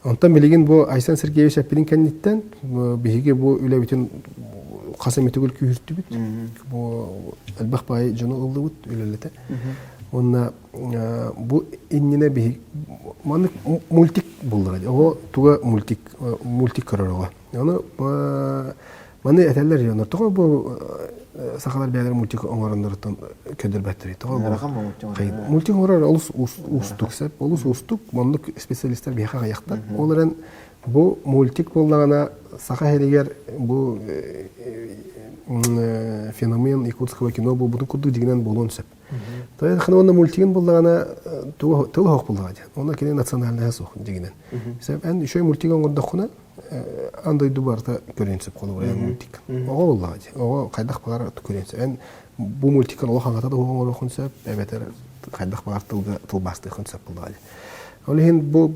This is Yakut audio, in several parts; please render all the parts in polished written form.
Онтон билигин бу Айсен Сергеевич эппитин кэнниттэн биһиги бу үлэбитин хас эмэ төгүл күүһүртүбүт. Бу элбэх баай дьону ыллыбыт үлэлэтэ. Уонна бу иннинэ биһи маннык мультик буллара. Оҕо туга мультик мультик көрөр оҕо. Ону маны этэллэр дьоннор тоҕо бу сахалар бэйэлэрэ мультик оҥоронноруттан көрдөрбөттөрүй тоҕо мультик оҥорор олус уустук сөп олус уустук маннык специалистар биһиэхэ аҕыйахтар ол эрэн бу мультик буоллаҕына саха сиригэр бу феномен якутского кино буолбутун курдук дьиҥинэн буолуон сөп Тоҕо уонна мультигын буллаҕына тыл оһох буллаҕа диэн. Онно кини национальнайа суох дьиҥинэн. Эн үчүгэй мультик оҥордоххуна аан дойду барыта көрүөн сөп холобура эн мультик. Оҕо буллаҕа дии. Оҕо хайдах баҕарар көрүөн сөп. Эн бу мультикын олох аҥата да оҥоруоххун сөп, эбэтэр хайдах баҕар тылга тылбаастыаххын сөп буллаҕа дии. Ол иһин бу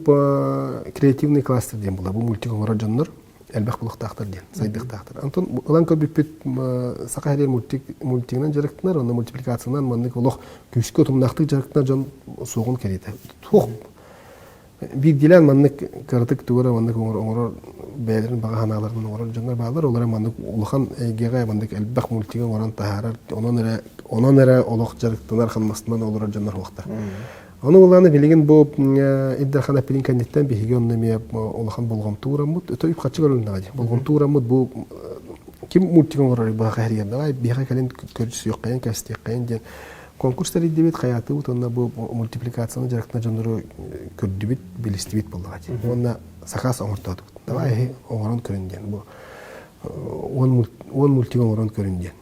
креативный кластер диэн буолар. Бу мультик оҥорор дьоннор элбэх булуохтаахтар диэн сайдыахтаахтар. Онтон ылан көрбүппүт саха сиригэр мультик мультигынан дьарыктанар, онно мультипликациянан маннык олох күүскэ утумнаахтык дьарыктанар дьон суоҕун кэриэтэ. Туох биирдиилээн маннык кыратык тугу эрэ маннык оҥорор бэйэлэрин баҕа санааларын оҥорор дьоннор бааллар, олор маннык улахан эйгэҕэ маннык элбэх мультигы оҥорон таһаарар, онон эрэ онон эрэ олох дьарыктанар, хамнастанан олорор дьоннор суохтар. Ону ылааны билигин бу Ил Дархан эппитин кэнниттэн биһиги онно эмиэ улахан болҕомто уураммыт, өтө үп-харчы көрүлүннэҕэ дии. Болҕомто уураммыт бу ким мультик оҥоророй быһа хэрийэн давай биһиэхэ кэлин көрсүөххэйин, кэпсэтиэххэйин диэн конкурс тэрийдибит, хайаатыбыт уонна бу мультипликацияны дьарыктана дьоннору көрдүбүт, билистибит буоллаҕа дии. Уонна сакаас оҥортоотубут. Давай эһи оҥорон көрүн диэн. Бу уон мультик оҥорон көрүн диэн.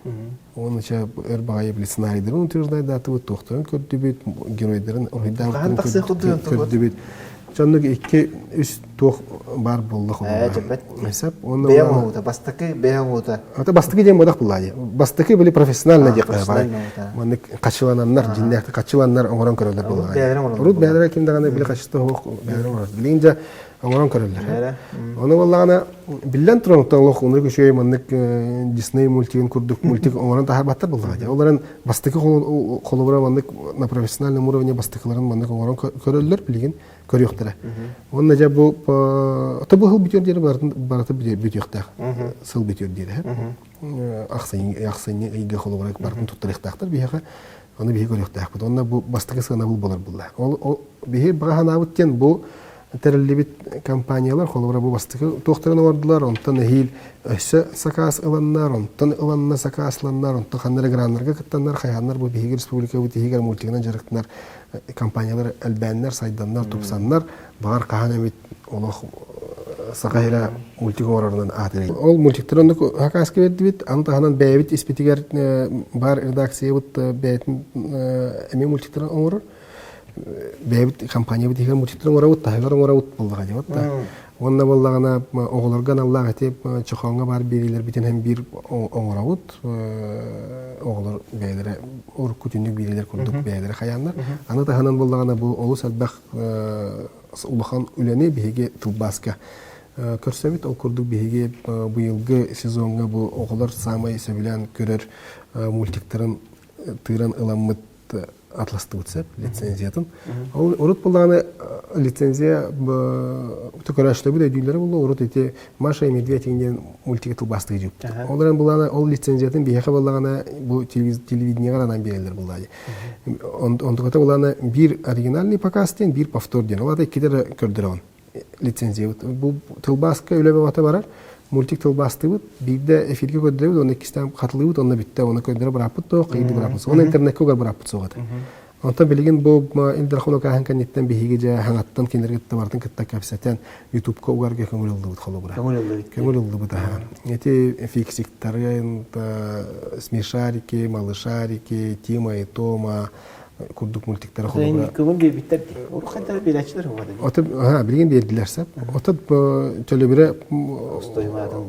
Уонна чэ өр баҕайы били сценарийдарын утверждайдаатыбыт, туохтарын көрдүбүт, геройдарын уруһуйдаабыттарын көрдүбүт. Дьоннук икки үс туох баар буолла холобура. Сөп. Уонна бэйэ оҥоһуута, бастакы бэйэ оҥоһуута. Ата бастакы диэн бодах булла дии. Бастакы били профессионально диэххэ баар. Маннык хачылананнар, дьиннээхтик хачыланнар оҥорон көрөллөр буолла. Урут бэйэлэрэ ким даҕаны били хачыста суох бэйэлэрэ оҥорор. Билигин дьэ оҥорон көрөллөр. Ону буоллаҕына, биллэн туран, оттон олох оннук үчүгэй маннык Дисней мультигын курдук мультик оҥорон таһаарбаттар буоллаҕа дии. Ол эрэн бастакы холобура маннык на профессиональном уровне бастакыларын маннык оҥорон көрөллөр билигин көрүөхтэрэ. Уонна дьэ бу ото бу сыл бүтүөр диэри барыта бүтүөхтээх. Сыл бүтүөр диэри. Ахсынньы ыйга холобура барытын туттарыахтаахтар биһиэхэ. Ону биһи көрүөхтээхпит. Онно бу бастакы сыанабыл буолар буолла. Ол биһи баҕа санаабыт диэн бу тэриллибит компаниялар холобура бу бастакы туохтарын оҥордулар, онтон эһиил өссө сакаас ыланнар, онтон ыланна сакаас ыланнар, онтон ханна эрэ граннарга кыттаннар, хайааннар бу биһиги республикабыт иһигэр мультигынан дьарыктанар компаниялар элбээннэр, сайданнар, тупсаннар, баҕар хаһан эмит олох саха сирэ мультик оҥорорунан аатырай. Ол мультиктары оннук хакааска биэрдибит. Аны таһынан бэйэбит испитигэр баар редакциябыт бэйэтин эмиэ мультиктары оҥорор. Бэйэбит компаниябыт иһигэр мультиктары оҥоробут, таһыгар оҥоробут буоллаҕа дии. Уонна буоллаҕына оҕолорго аналлаах ити чохооҥҥо баар биэриилэрбитин һэн биир оҥоробут. Оҕолор бэйэлэрэ урукку түннүк биэриилэр курдук бэйэлэрэ хайааннар. Аны таһынан буоллаҕына бу олус элбэх улахан үлэни биһиги тылбааска көрсөбүт. Ол курдук биһиги быйылгы сезоҥҥа бу оҕолор саамай сөбүлээн көрөр мультиктарын тыыран ыламмыт атластыбыт сөп лицензиятын. Ол урут буллаҕына лицензия көрөөччүлэрбит өйдүүллэрэ буолуо урут ити Маша и Медведь диэн мультиги тылбаастыы дьүппүт. Ол эрэн буллаҕына ол лицензиятын биһиэхэ буоллаҕына бу телевидениеҕа анаан биэрэллэр буллаҕа Онтуката улаана биир оригинальный показ диэн, биир повтор диэн. Ол аата иккитэ эрэ көрдөрөҕүн лицензиябыт. Бу тылбааска үлэ бөҕөтө барар. Мультик тылбаастыыбыт. Биирдэ эфиргэ көрдөрөбүт, уонна иккистээн хатылыыбыт, онно бүттэ. Оны көрдөрө бырааппыт суох, кыйды бырааппыт суох. Оны интернеккэ угар бырааппыт суох этэ. Онтон билигин бу Ил Дархан укааһын кэнниттэн биһиги дьэ хаҥаттан кинилэри кытта барытын кытта кэпсэтэн Ютубка угарга көҥүл ыллыбыт холобура. Көҥүл ыллыбыт. Көҥүл ыллыбыт аха. Эти фиксиктары, смешарики, малышарики, Тима и Тома курдук мультиктары холобура. Көҥүл биэрбиттэр дии. Уруккаттан биэрээччилэр уһугата. Ото аха билигин биэрдилэр сап. Ото төлөбүрэ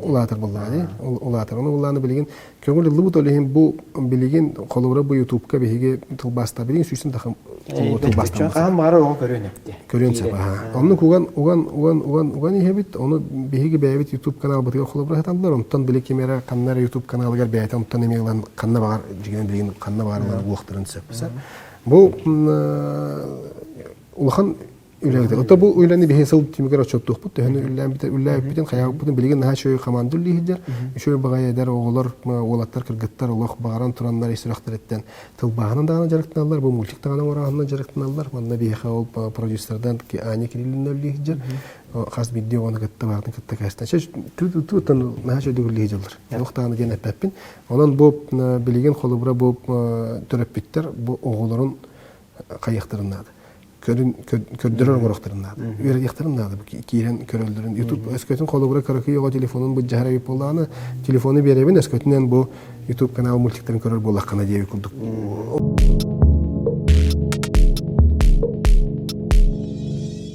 улаатар буоллаҕа дии. Улаатар. Ону буллааны билигин Көҥүл ыллыбыт ол иһин бу билигин холобура бу ютубка биһиги тылбаастаа билигин сүүстэн тахым тылбаастаабыт. Хаһан баҕарар оҕо көрүөн эпти. Көрүөн сөп аха. Оннук уган уган уган уган уган иһэбит. Ону биһиги бэйэбит ютуб каналбытыгар холобура саталлар. Онтон били ким эрэ ханна эрэ ютуб каналыгар бэйэтэ онтон эмиэ ылан ханна баҕар дьигинэн билигин ханна баҕар ылан уохтарын сөп. Бу улахан. Үлэ Ото бу үлэни биһи сыл түмүгэр отчуоттуохпут, төһөнү үллээбит үллээбиппитин, хайаабыппытын билигин наһаа үчүгэй команда үллии сылдьар. Үчүгэй баҕайы эдэр оҕолор, уолаттар, кыргыттар олох баҕаран тураннар ис сүрэхтэриттэн тылбааһынан даҕаны дьарыктаналлар, бу мультик даҕаны оҥорооһунан дьарыктаналлар. Манна биһиэхэ ол продюсердан Аня Кириллина үллии сылдьар. Хас биирдии оҕону кытта барытын кытта кэстэн. Туттан наһаа үчүгэй үллии сылдьаллар. Туох даҕаны диэн эппэппин. Онон бу билигин холобура бу төрөппүттэр бу оҕолорун хайыахтарын наада. Көрүн көрдөрөр оҥоруохтарын наада. Үөрэтиэхтэрин наада киирэн көрөллөрүн. YouTube өскөтүн холобура кыракый оҕо телефонун былдьаһар эбит буоллаҕына, телефону биэрэбин өскөтүнэн бу YouTube канал мультиктарын көрөр буоллаххына диэбит курдук.